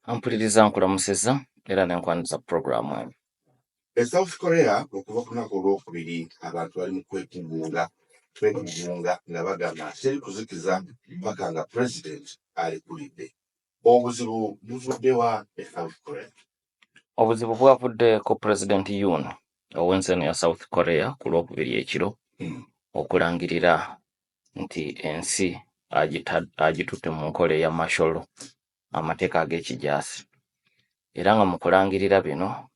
Ampuliriza, nkulamusizza era nenkwaniriza puroguramu eno. E South Korea, okuva ku lunaku olwokubiri abantu bali mu kwekugunga kwekugunga nga bagamba nti teri kuzikiza paka nga president alekulidde. Obuzibu buvudde wa e South Korea? Obuzibu bwavudde ku Pulezidenti Yoon ow'ensi eno ya South Korea ku Lwokubiri ekiro okulangirira nti ensi agitutte mu nkola eya martial law, amateeka ag'ekijaasi. Era nga mu kulangirira bino,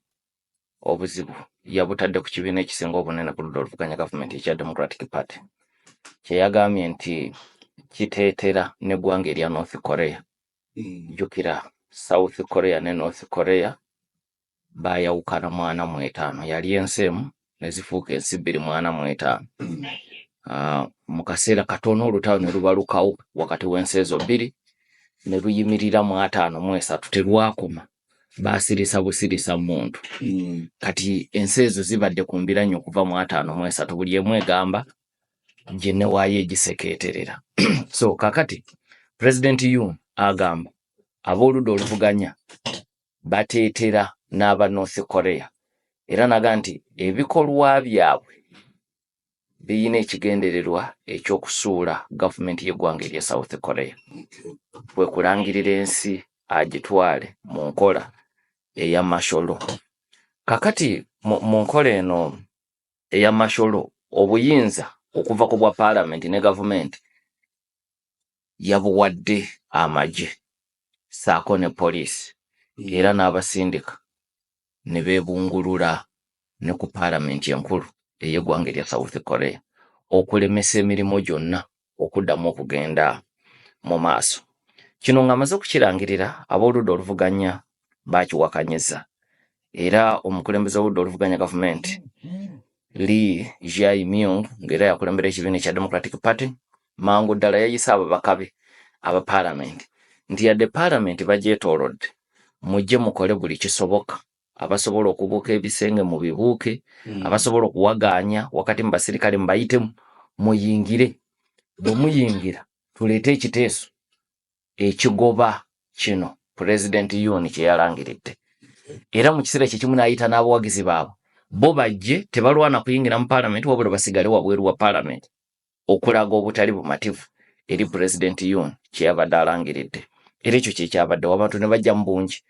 obuzibu yabutadde ku kibiina ekisinga obunene ku ludda oluvuganya gavumenti ekya Democratic Party, kye yagambye nti kiteetera n'eggwanga erya North Korea. Jjukira South Korea ne North Korea baayawukana mu 45, yali ensi emu ne zifuuka ensi bbiri mu 45. Mu kaseera katono olutalo ne lubalukawo wakati w'ensi ezo bbiri ne luyimirira mu 53, terwakoma, baasirisa busirisa muntu. Kati ensi ezo zibadde ku mbiranye okuva mu 53, buli emu egamba gye waayo egisekeeterera. So kakati Pulezidenti Yoon agamba ab'oludda oluvuganya bateetera n'aba North Korea, era naga nti ebikolwa byabwe biyina ekigendererwa ekyokusuula gavumenti y'eggwanga erya South Korea, kwe kulangirira ensi agitwale mu nkola eya martial law. Kakati mu nkola eno eya martial law, obuyinza okuva ku bwa paalamenti ne gavumenti yabuwadde amagye saako ne poliisi, era n'abasindika ne beebungulula ne ku paalamenti enkulu ey'eggwanga erya South Korea okulemesa emirimu gyonna okuddamu okugenda mu maaso. Kino ng'amaze okukirangirira, ab'oludda oluvuganya bakiwakanyiza, era omukulembeze w'oludda oluvuganya gavumenti Lee Jae-myung, ng'era yakulembera ekibiina ekya Democratic Party, mangu ddala yayise ababaka be aba paalamenti nti yadde paalamenti bagyetoolodde, mujje mukole buli kisoboka, abasobola okubuuka ebisenge mubibuuke, abasobola okuwagaanya wakati mu basirikale mubayitemu muyingire, bwe muyingira tuleete ekiteeso ekigoba kino Pulezidenti Yoon kye yalangiridde. Era mu kiseera kyekimu n'ayita n'abawagizi baabwe bo bajje, tebalwana kuyingira mu paalamenti wabula basigale wabweru wa paalamenti okulaga obutali bumativu eri Pulezidenti Yoon kye yabadde alangiridde. Era ekyo kye kyabaddewo, abantu ne bajja mu bungi,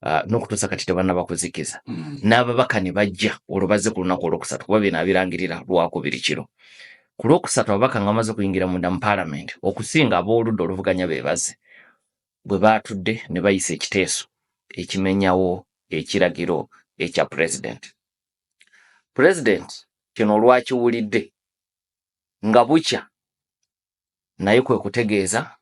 n'okutuusa kati tebannaba kuzikiza. N'ababaka ne bajja, olwo bazze ku lunaku olwokusatu, kuba bino abirangirira Lwakubiri kiro. Ku Lwokusatu ababaka nga bamaze okuyingira munda mu paalamenti, okusinga ab'oludda oluvuganya be bazze, bwe baatudde ne bayisa ekiteeso ekimenyawo ekiragiro ekya pulezidenti. Pulezidenti kino olwakiwulidde nga bukya, naye kwe kutegeeza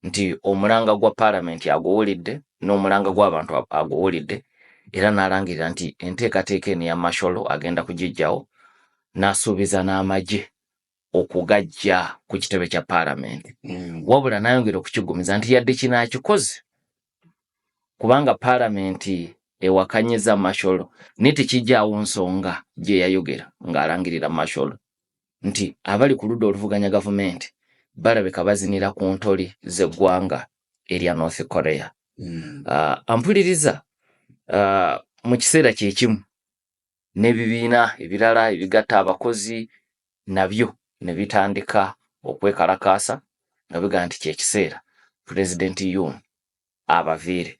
nti omulanga gwa paalamenti aguwulidde n'omulanga gw'abantu aguwulidde, era n'alangirira nti enteekateeka eno eya martial law agenda kugiggyawo, n'asuubiza n'amagye okugaggya ku kitebe kya paalamenti. Wabula n'ayongera okukiggumiza nti yadde kino akikoze kubanga paalamenti ewakanyiza martial law, naye tekijjaawo nsonga gye yayogera ng'alangirira martial law, nti abali ku ludda oluvuganya gavumenti balabika bazinira ku ntoli z'eggwanga erya North Korea. Ampuliriza, mu kiseera kyekimu n'ebibiina ebirala ebigatta abakozi nabyo ne bitandika okwekalakaasa nga bigamba nti kyekiseera Pulezidenti Yoon abaviire.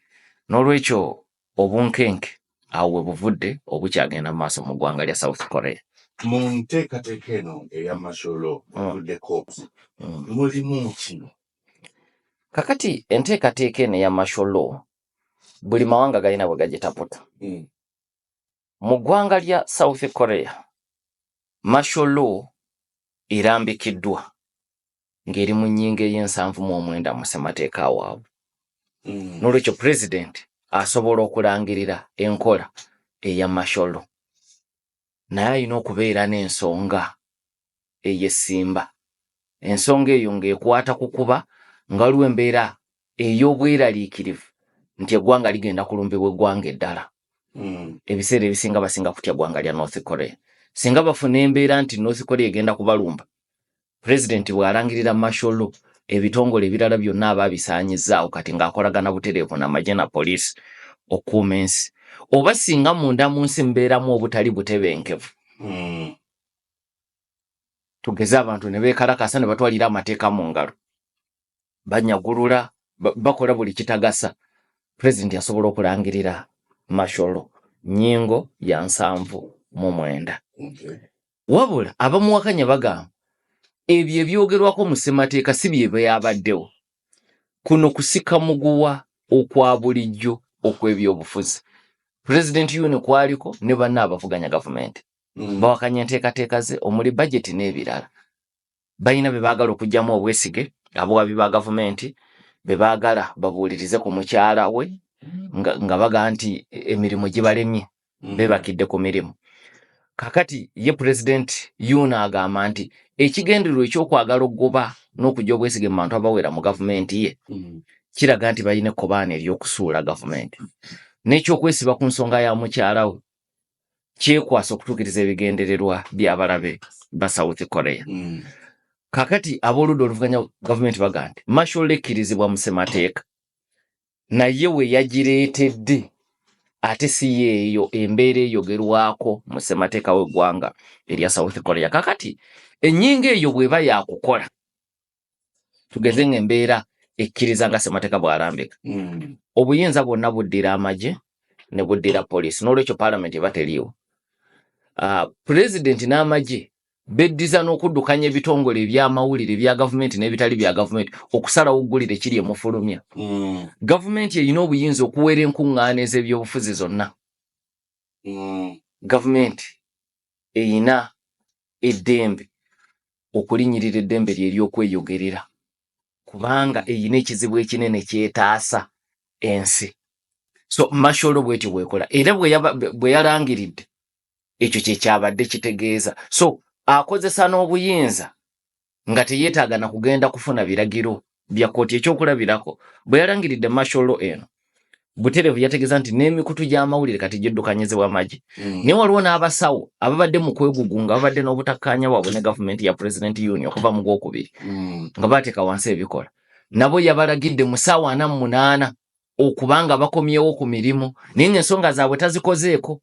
N'olwekyo obunkenke awo we buvudde obukyagenda mu maaso mu ggwanga lya South Korea. Mu nteekateeka eno eya martial law ovuddeko, mulimu kino? Kakati enteekateeka eno eya martial law buli mawanga galina bwe gagitaputa. Mu ggwanga lya South Korea, martial law erambikiddwa ng'eri mu nnyingo ey'e79 mu ssemateeka waabwe. N'olwekyo pulezidenti asobola okulangirira enkola eya martial law, naye alina okubeera n'ensonga ey'essimba. Ensonga eyo ng'ekwata ku kuba nga waliwo embeera ey'obweraliikirivu nti eggwanga ligenda kulumbibwa eggwanga eddala. Ebiseera ebisinga basinga kutya ggwanga lya North Korea. Singa bafuna embeera nti North Korea egenda kubalumba, pulezidenti bw'alangirira martial law Ebitongole ebirala byonna aba abisaanyizzaawo kati ng'akolagana butereevu n'amagye na poliisi okukuuma ensi. Oba singa munda mu nsi mubeeramu obutali butebenkevu, tugeze abantu ne beekalakaasa ne batwalira amateeka mu ngalo, banyagulula, bakola buli kitagasa, pulezidenti asobola okulangirira martial law nnyingo ya 79. Wabula abamuwakanya bagamba ebyo ebyogerwako mu ssemateeka si bye byabaddewo. Kuno kusika muguwa okwa bulijjo okw'ebyobufuzi. Pulezidenti Yoon kwaliko ne banne abavuganya gavumenti bawakanya enteekateeka ze omuli bajeti n'ebirala. Balina be baagala okuggyamu obwesige, abawabi ba gavumenti be baagala babuulirize ku mukyala we nga bagamba nti emirimu gibalemye, beebakidde ku mirimu. Kakati ye Pulezidenti Yoon agamba nti ekigendererwa ekyokwagala okugoba n'okuggya obwesige mu bantu abawera mu gavumenti ye kiraga nti balina ekkobaana ery'okusuula gavumenti, n'ekyokwesiba ku nsonga ya mukyala we kyekwasa okutuukiriza ebigendererwa by'abalabe ba South Korea. Kakati ab'oludda oluvuganya gavumenti bagamba nti martial law ekkirizibwa mu ssemateeka, naye we yagireetedde ate si yeeyo embeera eyogerwako mu ssemateeka w'eggwanga erya South Korea. Kakati ennyingo eyo bw'eba yakukola, tugeze ng'embeera ekkiriza nga ssemateeka bw'alambika, obuyinza bwonna buddira amagye ne buddira poliisi. N'olwekyo paalamenti eba teriiwo. Pulezidenti n'amagye beddiza n'okuddukanya ebitongole eby'amawulire ebya gavumenti n'ebitali bya gavumenti okusalawo ggulire kiri emufulumya. Gavumenti erina obuyinza okuwera enkuŋŋaana ez'ebyobufuzi zonna. Gavumenti erina eddembe okulinnyirira eddembe lye ery'okweyogerera kubanga erina ekizibu ekinene kyetaasa ensi. So martial law bwetyo bwekola, era bwe yalangiridde ekyo kye kyabadde kitegeeza. So akozesa n'obuyinza nga teyeetaaga na kugenda kufuna biragiro bya kkooti. Ekyokulabirako, bwe yalangiridde martial law eno butereevu yategeeza nti n'emikutu gy'amawulire kati giddukanyizibwa magye. Naye waliwo n'abasawo ababadde mu kwegugunga, babadde n'obutakkaanya bwabwe ne gavumenti ya Pulezidenti Yoon okuva mu gwokubiri, nga bateeka wansi ebikola. Nabo yabalagidde mu ssaawa 48 okuba nga bakomyewo ku mirimu, naye ng'ensonga zaabwe tazikozeeko.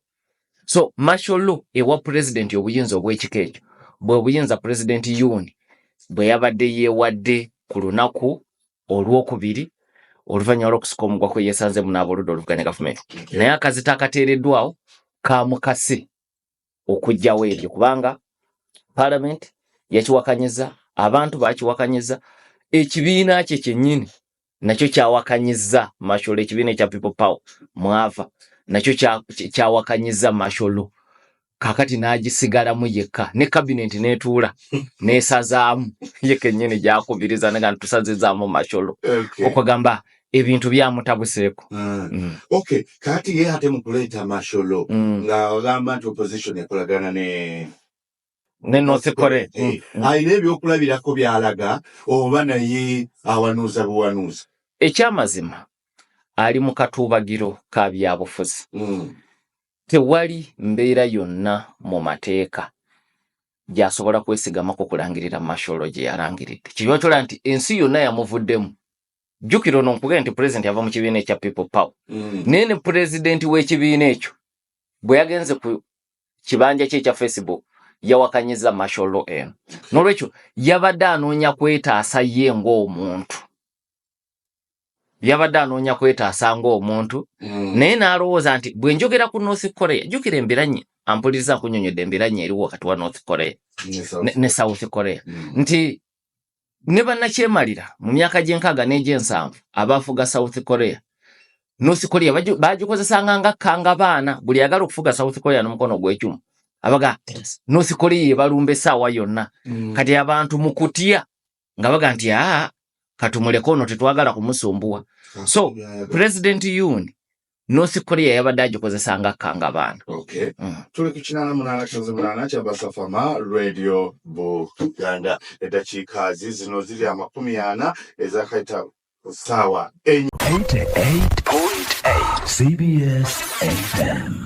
So martial law ewa pulezidenti obuyinza obw'ekika ekyo, bwe buyinza Pulezidenti Yoon bwe yabadde yeewadde ku lunaku olwokubiri oluvannyuma lw'okusika omugwa kwe yeesanzeemu n'aboludda oluvuganya gavumenti. Naye akazito akateereddwawo kamukase okuggyawo ebyo, kubanga paalamenti yakiwakanyiza, abantu bakiwakanyiza, ekibiina kye kyennyini nakyo kyawakanyiza martial law. Ekibiina ekya People Power mwava nakyo kyawakanyiza martial law. Kakati n'agisigalamu yekka ne kabineti n'etuula n'esazaamu ye kennyini gyakubiriza naga nti tusazizaamu martial law. Okwegamba ebintu byamutabuseeko. Okay, kati ye ate mu kuleeta martial law nga agamba nti opposition ekolagana ne ne North Korea. Alina ebyokulabirako by'alaga oba naye awanuuza buwanuuza? Ekyamazima ali mu katuubagiro ka byabufuzi. Tewali mbeera yonna mu mateeka gy'asobola kwesigamako kulangirira martial law gye yalangiridde. Kiba kyola nti ensi yonna yamuvuddemu. Jjukira ono nkugambye nti pulezidenti yava mu kibiina ekya People Power, naye ne pulezidenti w'ekibiina ekyo bwe yagenze ku kibanja kye ekya Facebook yawakanyiza martial law eno. N'olwekyo yabadde anoonya kwetaasa ye ng'omuntu, yabadde anoonya kwetaasa ng'omuntu, naye n'alowooza nti bwe njogera ku North Korea, jjukira embiranye, ampuliriza nkunyonyodde embiranye eriwo wakati wa North Korea ne South Korea, nti ne bannakyemalira mu myaka gy'enkaaga n'egy'ensanvu abaafuga South Korea, North Korea bagikozesanga nga kkanga baana. Buli ayagala okufuga South Korea n'omukono ogw'ekyuma abaga North Korea ebalumba essaawa yonna. Kati abantu mu kutya nga baga nti aa, katumuleke ono, tetwagala kumusumbuwa. So President Yoon, North Korea yabadde agikozesa nga kkanga baana. Okay. Tuli ku 88.8 kya Basafama Radio Buganda. Eddakiika zizino ziri 40 ezakayita ku ssaawa 4. 88.8 CBS FM.